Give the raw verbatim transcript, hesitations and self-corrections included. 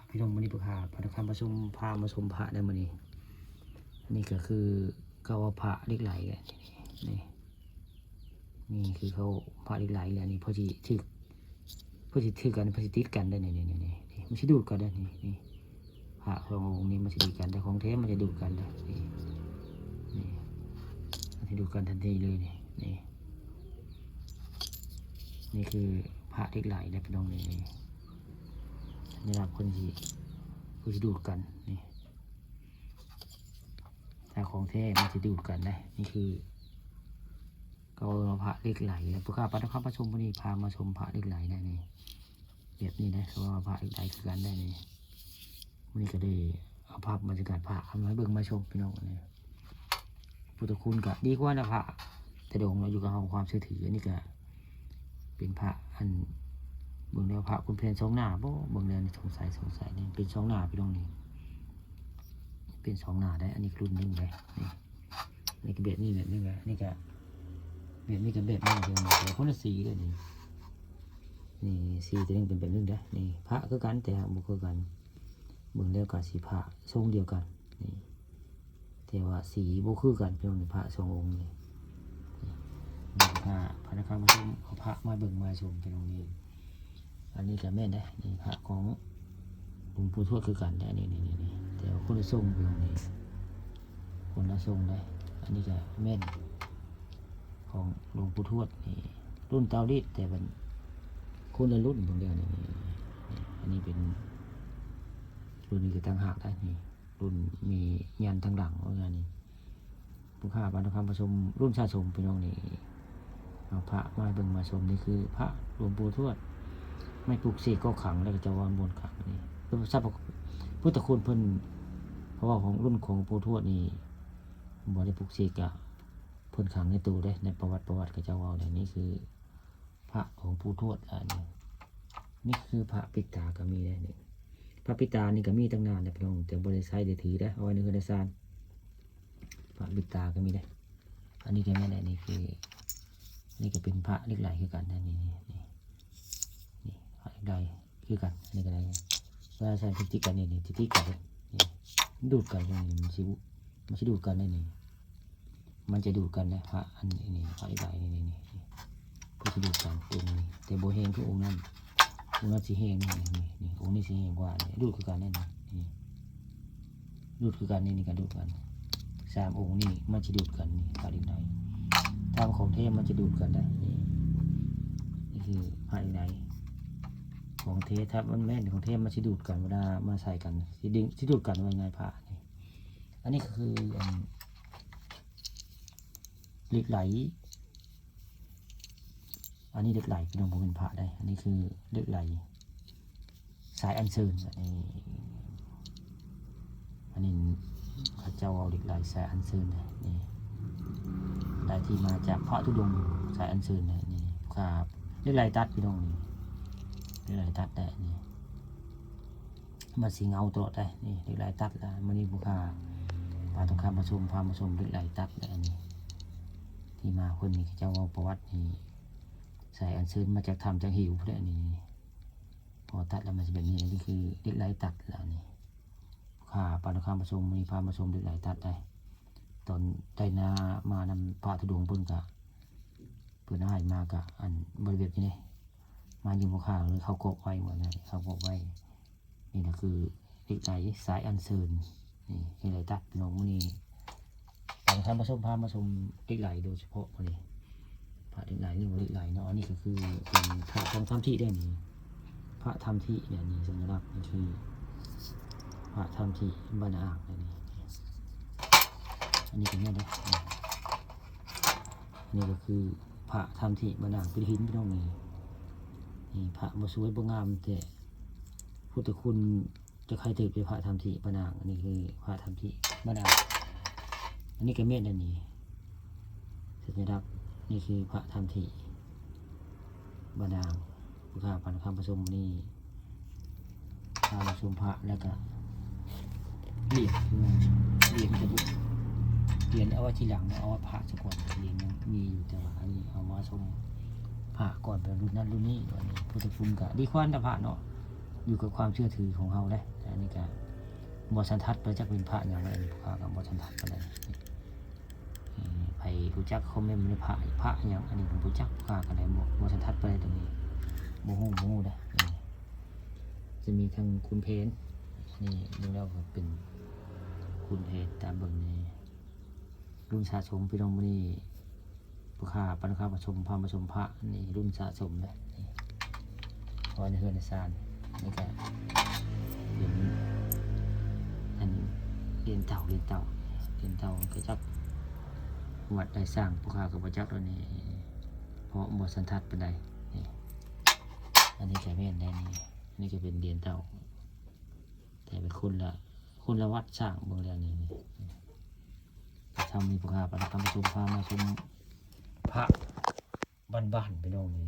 พี่น้อง มื้อนี้พา พาคำมาชม พามาชมพระได้มื้อนี้ นี่ก็คือเขาว่าพระเหล็กไหลแหละ นี่ นี่คือเขาพระเหล็กไหลแหละ นี่พอสิถืก พอสิถืกกัน พอสิติดกันได้ นี่ นี่ นี่ นี่ นี่ มันสิดูดกันได้ นี่ นี่ พระสององค์นี้มันสิติดกันได้ ของแท้มันจะดูดกันได้ นี่ นี่ มันสิดูดกันทันทีเลย นี่ นี่ นี่คือพระเหล็กไหลนะพี่น้อง นี่ นี่ นี่ครับ คนสิ คนสิดูดกัน นี่ ถ้าของแท้มันสิดูดกันนะ นี่คือ เขาเอาพระเหล็กไหล แล้วพวกข้าปัดข้ามาชมวันนี้ พามาชมพระเหล็กไหลนะนี่ แบบนี้นะ เขาว่าพระเหล็กไหลคือกันได้นี่ วันนี้ก็ได้เอาภาพบรรยากาศพระเอามาให้เบิ่งมาชมพี่น้องนี่ พุทธคุณก็ดีกว่านะพระ แต่ดองเราอยู่กับเฮาความเชื่อถือ อันนี้ก็เป็นพระอัน เบิ่งแล้วพระคุณแผนสองหน้าบ่ เบิ่งแล้วนี่สงสัย สงสัยนี่ เป็นสองหน้าพี่น้องนี่ เป็นสองหน้าได้ อันนี้รุ่นหนึ่งได้ นี่ นี่ก็แบบนี้แบบนี้ไง นี่ก็แบบนี้ก็แบบนี้เดียวกัน แต่คนละสีเลยนี่ นี่สีตัวนี้เป็นแบบนี้ได้ นี่พระคือกัน แต่บ่คือกัน เบิ่งแล้วก็สีพระทรงเดียวกัน นี่ แต่ว่าสีบ่คือกันพี่น้องนี่ พระสององค์นี่ นี่ นี่พระ พระนครปฐม เอาพระมาเบิ่งมาชมพี่น้องนี่ อันนี้ก็แม่นได้ นี่พระของหลวงปู่ทวดคือกันได้ นี่ นี่ นี่ นี่ แต่ว่าคนละทรงพี่น้องนี่ คนละทรงได้ อันนี้ก็แม่น ของหลวงปู่ทวดนี่ รุ่นเตารีด แต่เป็นคนละรุ่นของเดียวนี่ นี่ นี่ อันนี้เป็น รุ่นนี้ก็ต่างหากได้ นี่ รุ่นมียันทางหลังว่างั้นนี่ พวกข้าปัดข้ามาชม รุ่นสะสมพี่น้องนี่ เอาพระมาให้เบิ่งมาชม นี่คือพระหลวงปู่ทวด ไม่ปลุกเสกก็ขลัง แล้วก็จะวางบนขลังนี่ พระพุทธคุณเพิ่น เพราะว่าของรุ่นของปู่ทวดนี่ บ่ได้ปลุกเสกอะ เพิ่นขลังในตู้เด้ ในประวัติ ประวัติเขาเจ้าเว้าได้ นี่คือพระของปู่ทวด อันนี้ นี่คือพระปิดตาก็มีได้นี่ พระปิดตานี่ก็มีตั้งนานแล้วพี่น้อง แต่บ่ได้ใช้ได้ถือได้ เอาไว้ในเฮือนในซาน พระปิดตาก็มีได้ อันนี้ก็แม่นได้ นี่คือ นี่ก็เป็นพระเหล็กไหลคือกันนะ นี่ นี่ นี่ นี่ พระเหล็กไหลคือกัน อันนี้ก็ได้ เวลาใส่ติดๆกันนี่ นี่ ติดๆกันเลย นี่ ดูดกัน นี่ มันสิ มันสิดูดกันได้นี่ มันจะดูดกันนะ พระอันนี้ นี่ พระเหล็กไหลนี่ นี่ นี่ ก็สิดูดกัน องค์นี้ แต่บ่แฮงคือองค์นั้น องค์นั้นสิแฮงนี่ นี่ นี่ องค์นี้สิแฮงกว่า นี่ ดูดคือกันแน่นอน นี่ ดูดคือกัน นี่ นี่ก็ดูดกัน สามองค์นี่มันสิดูดกัน นี่ พระเหล็กไหล ถ้าของแท้มันจะดูดกันได้ นี่ นี่คือพระเหล็กไหล ของแท้ ถ้ามันแม่นของแท้มันสิดูดกัน เวลามาใส่กัน สิดึง สิดูดกันว่าง่ายพระนี่ อันนี้ก็คือ อัน เหล็กไหล อันนี้เหล็กไหลพี่น้อง บ่เป็นพระได้ อันนี้คือเหล็กไหล สายอัญเชิญ อันนี้ อันนี้เขาเจ้าเอาเหล็กไหลสายอัญเชิญนะ นี่ ได้ที่มาจากพระธุดงค์สายอัญเชิญนะ นี่ครับ เหล็กไหลตัดพี่น้อง นี่ เหล็กไหลตัดได้ นี่ มันสิเงาตลอดได้ นี่ เหล็กไหลตัดละ มื้อนี้พวกข้า พาทุกข้ามาชม พามาชมเหล็กไหลตัดแล้ว อันนี้ ที่มาคนนี้เขาเจ้าเอาประวัตินี่ สายอัญเชิญมาจากถ้ำจากเหวพุ้นแหละ นี่ พอตัดแล้วมันสิแบบนี้ นี่คือเหล็กไหลตัดแล้ว นี่ พาปานุคามมาชม มื้อนี้พามาชมเหล็กไหลตัดได้ ตอนได้นามานำพระธุดงค์เพิ่นกะ เพิ่นให้มากะ อันบริเวณนี้นี่ มาอยู่พวกข้าเลย เขากบไว้หมดเลย เขากบไว้ นี่นะคือเหล็กไหลสายอัญเชิญ นี่เหล็กไหลตัดพี่น้อง มื้อนี้ พาท่านผู้ชม พามาชมเหล็กไหลโดยเฉพาะมื้อนี้ พระเหล็กไหล นี่เหล็กไหลเนาะ อันนี้ก็คือเป็นพระของถ้ำทิได้นี่ พระถ้ำทิเนี่ย นี่สัญลักษณ์นี่คือ พระถ้ำทิบ้านอ่างนี่ อันนี้ก็แม่นเด้ อันนี้ก็คือพระถ้ำทิบ้านอ่าง เป็นหินพี่น้อง นี่ นี่พระบ่สวยบ่งาม แต่พุทธคุณจะใครถือเป็นพระถ้ำทิบ้านอ่าง อันนี้คือพระถ้ำทิบ้านอ่าง อันนี้ก็แม่นอันนี้ สัญลักษณ์ นี่คือพระถ้ำทิบ้านอ่าง พวกข้าพาคำประชุมนี่ พาประชุมพระแล้วก็เหรียญ เหรียญจะบุ เหรียญเอาไว้ทีหลังเนาะ เอาไว้พระซะก่อน เหรียญยังมีอยู่ แต่ว่าอันนี้เอามาชมพระก่อน เป็นรุ่นนั้นรุ่นนี้ อันนี้พุทธคุณก็ดีกว่านะพระเนาะ อยู่กับความเชื่อถือของเฮาเด้ อันนี้ก็บ่สันทัดไปจักเป็นพระหยัง อันนี้พวกข้าก็บ่สันทัดปานใด เอ่อ ไผรู้จักคอมเมนต์มาเลย พระ พระหยัง อันนี้ผมบ่จัก พวกข้าก็ได้บ่ บ่สันทัดปานใดตรงนี้ บ่ฮู้ บ่ฮู้เด้ นี่ จะมีทั้งขุนแผน นี่เบิ่งแล้วก็เป็นขุนแผน ตามเบิ่งนี่ รุ่นสะสมพี่น้อง มื้อนี้พวกข้าปันข้ามาชม พามาชมพระ นี่รุ่นสะสมเด้ นี่ เพราะว่าในเฮือนในซาน นี่ก็เป็น อันเหรียญเต่า เหรียญเต่า เหรียญเต่าก็จักวัดใดสร้าง พวกข้าก็บ่จักแล้วนี่ เพราะบ่สันทัดปานใด นี่ อันนี้ก็แม่นได้นี่ อันนี้ก็เป็นเหรียญเต่า แต่เป็นคนละ คนละวัดสร้าง เบิ่งแล้วนี่ นี่ ก็ทำนี่พวกข้าปันข้ามาชม พามาชมพระบ้านๆ พี่น้อง นี่